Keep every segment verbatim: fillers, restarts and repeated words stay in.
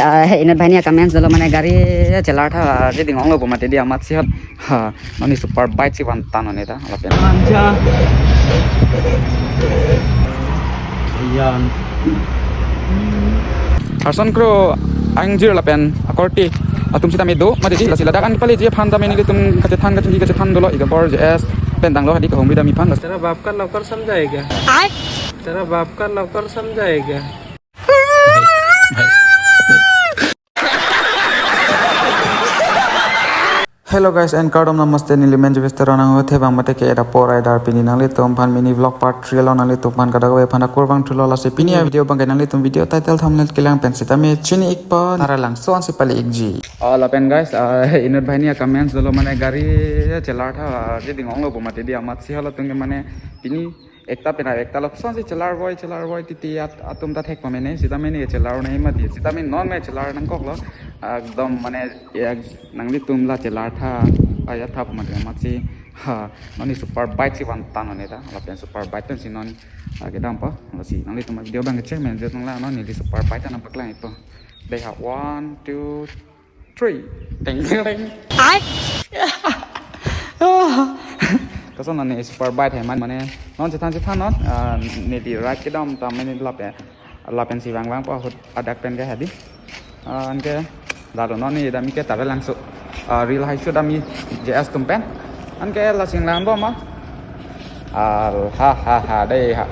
Ah, he inut banghini a-comments dolo mane gari chelar tha, ah, je ding onglo pu mati di amatsi hot. Ha, non ne super bike si van ta non ne ta, lapen. Anja. Yan. Harson Kro, Angjir lapen akorte atum sitame do mati di, lasi ladak an kepaleji aphan tame nelitum kachethan kachingki kachethan dolo, ik apor J S pen tanglo hadi kahumri dam iphan. Tera bap ka nauker samjhayega. Tera bap ka nauker samjhayega. Hello guys and kardom, namaste, neli men Jewester Ronang ho, the bang mate ke eda por aidar pini nanglitum aphan mini vlog part three along nanglitum aphan kadokave aphan akur vangthulo, lasi pini a-video abang ke nanglitum video title thumbnail kelang pen sitame chini ikpo, Taralangso ansi pale ikji. Oh, lapen guys, ah, inut banghini a-comments dolo mane gari chelar tha, ah, je ding onglo pu mati di amatsi halatum ke mane pini ekta pen ekta lok sonsi chelar voi, chelar voi titi at-, atum ta thek pamene, sitame ne chelar nangji mati, sitame non me chelar nangkoklo, ekdom mane, ya, nanglitum la chelar tha, aya tha pu mati amatsi, ha, non ne super bike si van ta non ne ta, lapen super bike pen si non, ah, kedam po, lasi nanglitum video abang kechek men je tong la, non neli super bike ta nangpaklang ikpo. Dei ha, one, two, three. Teng, teng, teng. Ai. Koson non ne super bike he man mane. Non chethan chethan non. Ah, neli ride kedam tame ne lapen, lapen si vang vangpo ahut adak pen ke hadi. Ah, anke lalo non ne dam ke Taralangso. Ah, reel hai shoot dam J S atum pen. Anke lasi langbom ma. Al, ha, ha, ha, dei ha.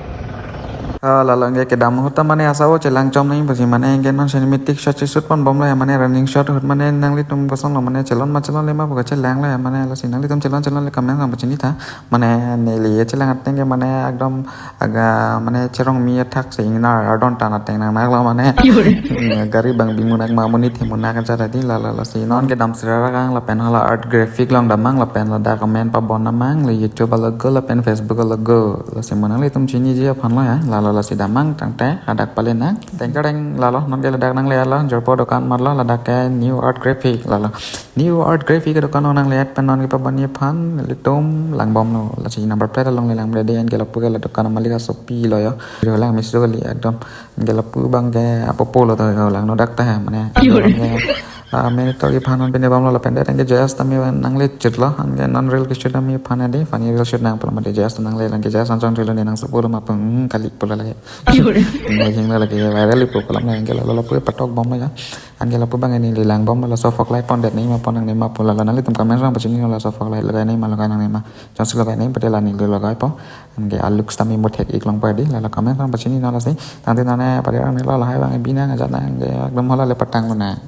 Ah, lalo anke kedam ahut ta mane asap chelang chom nangji pusi mane anke non cinematic shot si shoot ponbomlo ya, mane running shot ahut mane nanglitum kosonlo mane chelon ma chelonle ma pu kachelanglo ya, mane lasi nanglitum chelon chelonle comment nang pachini tha. Mane neli chelang ateng ke mane ekdom aga mane cherong mi athak si ingnar ardon tan ateng nang naklo mane. Gari bang bimunak ma monit hemunak aja tadi, lalo lasi non kedam sirara kang lapen hala art graphic along damnang lapen ladak comment pabon damnang le YouTube alogo lapen Facebook alogo, lasi mo nanglitum chiniji aphanlo ya, lalo lasi damnang tangte hadak pale nang. Teng teng, lalo non ke ladak nangle lo, jorpo dokan marlo, ladak ke New Art Graphic, lalo New Art Graphic dokan nangle at pen non kepabonji aphan nelitum langbomlo, lasi number plate along le lang dei, anke lapu ke la dokan malik asopi lo yo. Yo lang misu kali ekdom. Anke lapu abang ke apopo lo to yo, langno dak ta he mane. Yo. Anke, ah, mane to iphan non pine bomlo lapen det anke J S tame nangle chutlo, anke non reel ke shoot ami aphan adi, funny reel shoot nang pura mate J S nangle, anke J S anchong reel ne nang supo lo ma pung kali pula lagi. Yo. Nang hing lagi viral ipo pula, anke lalo lapu patok bomlo ya. Anke lapu abang neli langbomlo, laso fog light pondet nangji ma pon nangne ma pu, lalo nanglitum comment nang pachini, laso fog light lagai nangji ma lagai nangne ma. Chonsi lagai nangji pute la neli lagaipo. Anke a-looks tame mo thek ik longpo adi, lalo comment nang pachini non lasi. Tangte nane pade nang ne lo lahai abang binang ajat nang, anke ekdom hala le patang lo nang.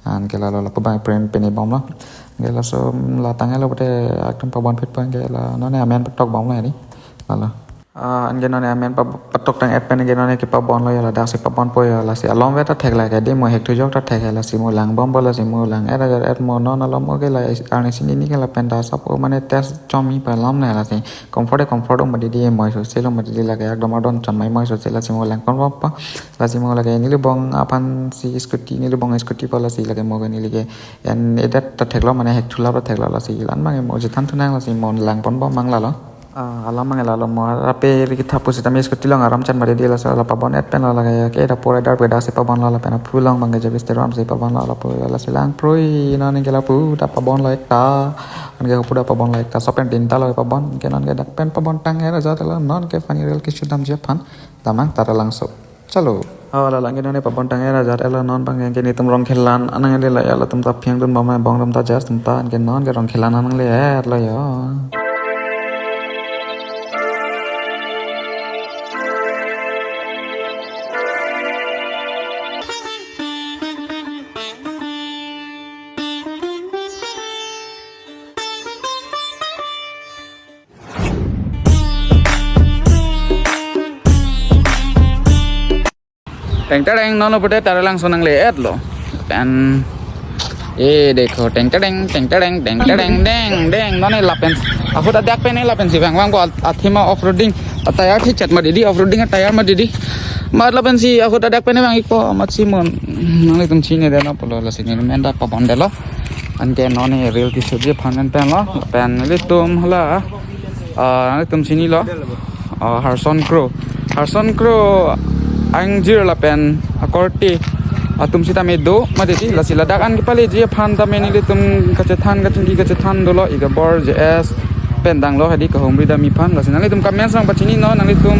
Anke lalo lapu abang print pine bomlo. Anke laso la tanglo pute ekdom pabon phitpo, anke la non ne amen patok bomlo adi. Lalo. Ah, anke non amen pa-, patok tang et pen anke non kepabonlo ya, ladak si pabonpo ya, lasi alom ve ta thek lake dei, mo hek thujok ta thek he, lasi mo langbompo, lasi mo lang et ajat et mo non alom oke la arni sini ni ke lapen ta sap o mane test chom nangji pa alam ne, lasi comfort e comfort o mati di, moi sose lo mati di, lake ekdom ardon chom mai moi sose, lasi mo lang ponbompo, lasi mo lake neli bong aphan si scooty, neli bong scooty po, lasi lake mo ke neli ke en edet ta theklo mane hek thulap ta theklo, lasi lan abang mo chethan thu nang, lasi mo lang ponbom abang lalo. Ah, alam abang lalo mo rape ri kithapu sitame scooty along aram chan mari di, laso la pabon et pen lo lake ke da pura dar peda si pabonlo, lapen aphu along abang ke Jewester Ronang si pabonlo, lapu lasi lang prui non anke lapu ta pabonlo ekta, anke hapu ta pabonlo ekta, sopen tinta lo pabon, anke non ke dak pen pabon tang et ajat lo, non ke funny reel ke shoot damji aphan damnang Taralangso. Chalo. Oh, lalo anke non ne pabon tang et ajat lo, non abang ke nelitum Rongkhelan anang le la ya, latum ta phiang dun bom bong atum ta J S atum ta, anke non ke Rongkhelan anang le et lo yo. Teng tereng, non lo pute Taralangso nangle et lo. Pen, eh, dekho, teng tereng, teng tereng, teng tereng, deng, deng, non ne lapen. Ahut adak pen ne lapen si vang vangpo, athema off-roading, atayar thi chat mati di, off-roading atayar mati di. Mat lapen si ahut adak pen ne vang ikpo, amatsi mo nanglitum chinine det non pulo, lasi ne men ta pabon detlo. Anke non ne reel ke shoot ji aphan pen lo, pen nelitum hala, ah, nelitum chinilo, ah, Harson Kro. Harson Kro Angjir lapen akorte atum sitame do, mati ti, lasi ladak an kepaleji aphan tame nelitum kachethan, kachingki kachethan dolo, ik abor J S pen danglo hadi kahumri dam aphan, lasi nanglitum comments nang pachini non, nanglitum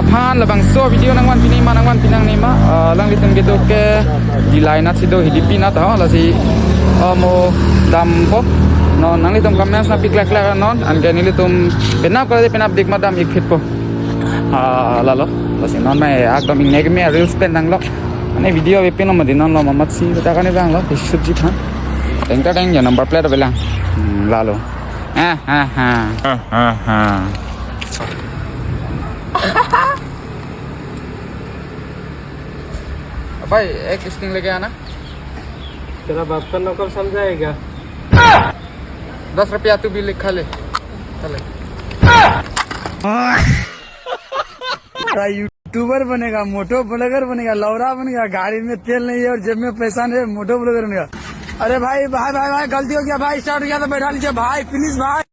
aphan labangso video nangvan pini ma, nangvan pinang ni ma, ah, nanglitum kedo ke Dillai nat si do, Hidipi nat ho, lasi, ah, mo dampo, non nanglitum comments nang piklak klak non, anke nelitum penap kali penap dik ma dam ik phitpo. Ah, lalo, lasi non ma ekdom ingnek me reels pen danglo. Mane video avepin lo mati non lo mamat si kata kani bang lo, isi sutji than. Teng ta teng ya number plate avelang. Hmm, lalo. Ah, ah, ah. Ah, ah, ah. भाई, एक स्टिंग लेके आना। तेरा बाप का नौकर समझाएगा। दस रुपया तू भी लिखा ले। चले। साला यूट्यूबर बनेगा, मोटो ब्लॉगर बनेगा, लौरा बनेगा, गाड़ी में तेल नहीं है और जेब में पैसा नहीं है, मोटो ब्लॉगर बनेगा। अरे भाई, भाई, भाई, भाई, गलती हो गया भाई, स्टार्ट हो गया तो बैठा लीजिए भाई, प्लीज भाई।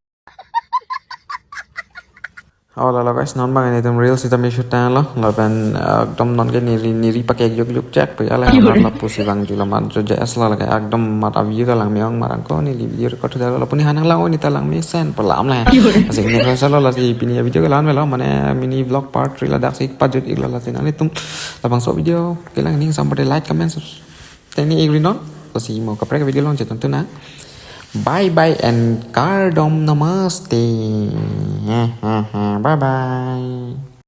Oh, lalo guys, non bang nelitum reels sitame shoot tanglo, lapen, eh, ekdom non ke neri, neri pakek juk juk chek pu ya le, amat lapusi vangjulo, amat jo J S lo lake, ekdom amat a-view ta langme-ong, amat angko neli video record thudalo, lapu ne han nanglang-o, ne ta langmesen pu alam le. Asik ne konselo, lasi pini video ke la-an avelo, mane mini vlog part three ladak si pajut iklo, lasi nanglitum labangso video kelang ning sampai like, comment, subscribe. Teni igri non, lasi mo kaprek video along chetong tuna. Bye bye and kardom namaste. Bye bye.